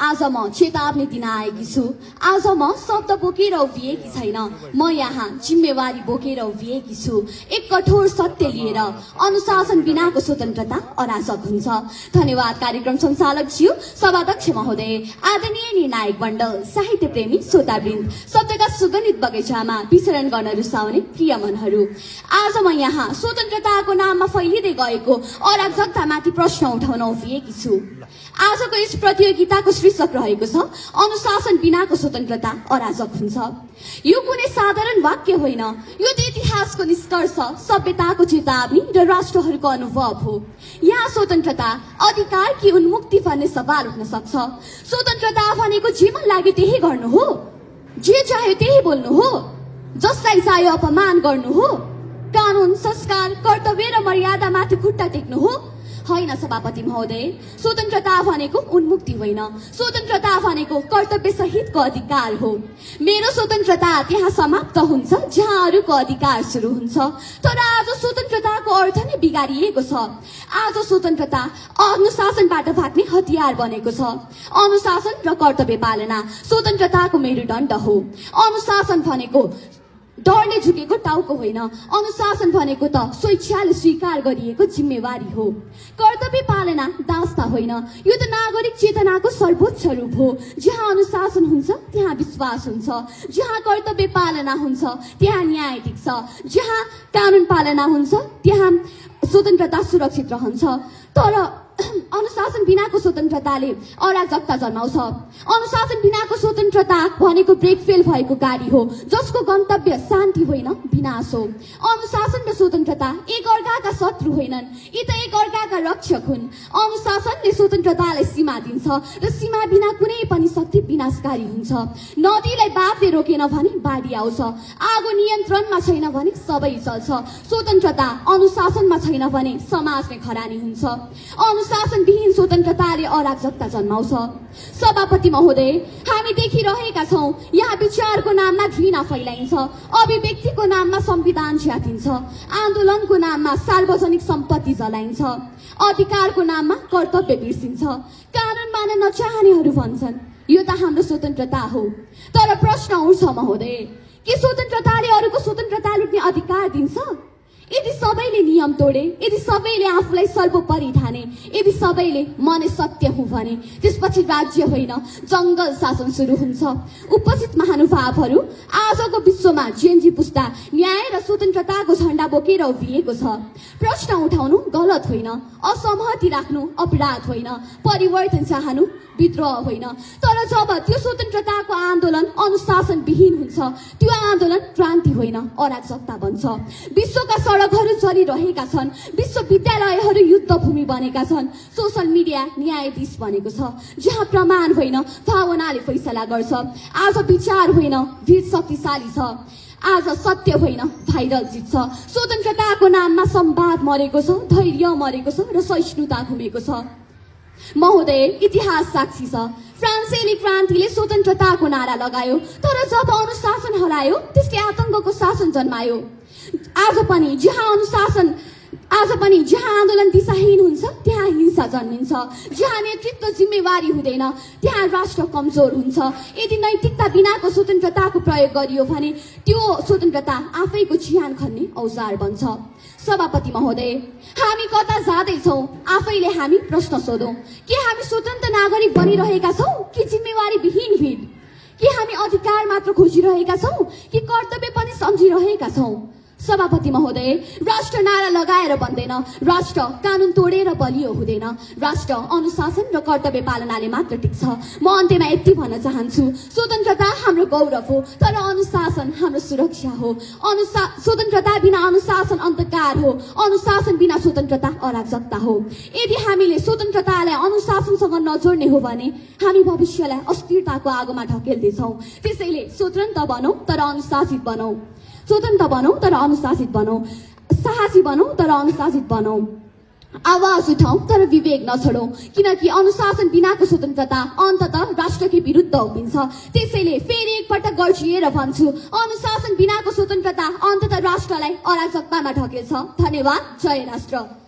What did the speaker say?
आज म चेतावनी दिन आएकी छु। आज म शब्द बोकेर उभिएकी छैन, म यहाँ जिम्मेवारी बोकेर उभिएकी छु। एक कठोर सत्य लिएर अनुशासन बिनाको स्वतन्त्रता अराजक हुन्छ। धन्यवाद कार्यक्रम सञ्चालकज्यू, सभाध्यक्ष महोदय, आदरणीय निर्णायक मण्डल, साहित्य प्रेमी श्रोतावृन्द, शब्दका सुगन्धित बगैँचामा विचरण गर्न रुचाउने प्रिय मनहरू। आज म यहाँ स्वतन्त्रताको नाममा फैलिँदै गएको अराजकतामाथि प्रश्न उठाउन उभिएकी छु। आजको यस प्रतियोगिताको शीर्षक रहेको छ अनुशासन बिनाको स्वतन्त्रता अराजक हुन्छ। यो कुनै साधारण वाक्य होइन, यो त इतिहासको निष्कर्ष, सभ्यताको चेतावनी र राष्ट्रहरूको अनुभव हो। यहाँ स्वतन्त्रता, अधिकार कि उन्मुक्ति भन्ने सवाल उठ्न सक्छ। स्वतन्त्रता भनेको जे मन लाग्यो त्यही गर्नु हो, जे चाह्यो त्यही बोल्नु हो, जसलाई चाह्यो अपमान गर्नु हो, कानून, संस्कार, कर्तव्य र मर्यादामाथि खुट्टा टेक्नु हो। होइन सभापति महोदय, स्वतन्त्रता भनेको उन्मुक्ति होइन, स्वतन्त्रता भनेको कर्तव्य सहितको अधिकार हो। मेरो स्वतन्त्रता त्यहाँ समाप्त हुन्छ जहाँ अरूको अधिकार सुरु हुन्छ। तर आज स्वतन्त्रताको अर्थ नै बिगारिएको छ। आज स्वतन्त्रता अनुशासनबाट भाग्ने हतियार बनेको छ। अनुशासन र कर्तव्य पालना स्वतन्त्रताको मेरुदण्ड हो। अनुशासन भनेको डरले झुकेको टाउको होइन, अनुशासन भनेको त स्वेच्छाले स्वीकार गरिएको जिम्मेवारी हो। कर्तव्य पालना दास्ता होइन, यो त नागरिक चेतनाको सर्वोच्च रूप हो। जहाँ अनुशासन हुन्छ त्यहाँ विश्वास हुन्छ, जहाँ कर्तव्य पालना हुन्छ त्यहाँ न्याय टिक्छ, जहाँ कानून पालना हुन्छ त्यहाँ स्वतन्त्रता सुरक्षित रहन्छ। तर अनुशासन बिनाको स्वतन्त्रताले अराजकता जन्माउँछ। अनुशासन बिनाको स्वतन्त्रता भनेको ब्रेक फेल भएको गाडी हो, जसको गन्तव्य शान्ति होइन विनाश हो। अनुशासन र स्वतन्त्रता एक अर्काका शत्रु होइनन्, यी त एक अर्काका रक्षक हुन्। अनुशासनले स्वतन्त्रतालाई सीमा दिन्छ र सीमा बिना कुनै पनि शक्ति विनाशकारी हुन्छ। नदीलाई बाँधले रोकेन भने बाढी आउँछ, आगो नियन्त्रणमा छैन भने सबै चल्छ। स्वतन्त्रता अनुशासनमा छैन भने समाज नै खरानी हुन्छ। अनुशासन विहीन स्वतन्त्रताले अराजकता जन्माउँछ। सभापति महोदय, हामी देखिरहेका छौं यहाँ विचारको नाममा घृणा फैलाइन्छ, अभिव्यक्तिको नाममा संविधान च्यातिन्छ, आन्दोलनको नाममा सार्वजनिक सम्पत्ति जलाइन्छ, अधिकारको नाममा कर्तव्य बिर्सिन्छ। कानून मान्न नचाहनेहरू भन्छन् यो त हाम्रो स्वतन्त्रता हो। तर प्रश्न उठ्छ महोदय, के स्वतन्त्रताले अरूको स्वतन्त्रता लुट्ने अधिकार दिन्छ? यदि सबैले नियम तोडे, यदि सबैले आफूलाई सर्वोपरि ठाने, यदि सबैले म नै सत्य हुँ भने, त्यसपछि राज्य होइन जंगल शासन सुरु हुन्छ। उपस्थित महानुभावहरू, आजको विश्वमा जेनजी पुस्ता न्याय र स्वतन्त्रताको झण्डा बोकेर उभिएको छ। प्रश्न उठाउनु गलत होइन, असहमति राख्नु अपराध होइन, परिवर्तन चाहनु विद्रोह होइन। तर जब त्यो स्वतन्त्रताको आन्दोलन अनुशासन विहीन हुन्छ, त्यो आन्दोलन क्रान्ति होइन अराजकता बन्छ। विश्वका सडकहरू चलिरहेका छन्, विश्वविद्यालयहरू युद्ध भूमि बनेका छन्, सोशल मिडिया न्यायाधीश बनेको छ जहाँ प्रमाण होइन भावनाले फैसला गर्छ। आज विचार होइन भिड शक्तिशाली छ, आज सत्य होइन भाइरल जित्छ। स्वतन्त्रताको नाममा संवाद मरेको छ, धैर्य मरेको छ र सहिष्णुता घुमेको छ। महोदय, इतिहास साक्षी छ, फ्रान्सेली क्रान्तिले स्वतन्त्रताको नारा लगायो, तर जब अनुशासन हरायो त्यसले आतंकको शासन जन्मायो। आज पनि जहाँ आन्दोलन दिशाहीन हुन्छ त्यहाँ हिंसा जन्मिन्छ, जहाँ नेतृत्व जिम्मेवारी हुँदैन त्यहाँ राष्ट्र कमजोर हुन्छ। यदि नैतिकता बिनाको स्वतन्त्रताको प्रयोग गरियो भने त्यो स्वतन्त्रता आफैको ज्यान खन्ने औजार बन्छ। सभापति महोदय, हामी कता जाँदैछौँ आफैले हामी प्रश्न सोधौं। के हामी स्वतन्त्र नागरिक बनिरहेका छौँ कि जिम्मेवारी विहीन भीड? के हामी अधिकार मात्र खोजिरहेका छौँ कि कर्तव्य पनि सम्झिरहेका छौँ? सभापति महोदय, राष्ट्र नारा लगाएर बन्दैन, राष्ट्र कानून तोडेर बलियो हुँदैन, राष्ट्र अनुशासन र कर्तव्य पालनाले मात्र टिक्छ। म अन्त्यमा यति भन्न चाहन्छु, स्वतन्त्रता हाम्रो गौरव हो, तर अनुशासन हाम्रो सुरक्षा हो। स्वतन्त्रता बिना अनुशासन अन्धकार हो, अनुशासन बिना स्वतन्त्रता अराजकता हो। यदि हामीले स्वतन्त्रतालाई अनुशासनसँग नजोड्ने हो भने हामी भविष्यलाई अस्थिरताको आगोमा ढकेल्दैछौँ। त्यसैले स्वतन्त्र बनौं तर अनुशासित बनौं, स्वतन्त्र बनौं तर अनुशासित बनौं, साहसी बनौं तर अनुशासित बनौं, आवाज उठाउँ तर विवेक नछोडौं, किनकि अनुशासन बिनाको स्वतन्त्रता अन्ततः राष्ट्रकै विरुद्ध उभिन्छ। त्यसैले फेरि एकपटक गर्जिएर भन्छु, अनुशासन बिनाको स्वतन्त्रता अन्ततः राष्ट्रलाई अराजकतामा ढकेल्छ। धन्यवाद। जय राष्ट्र।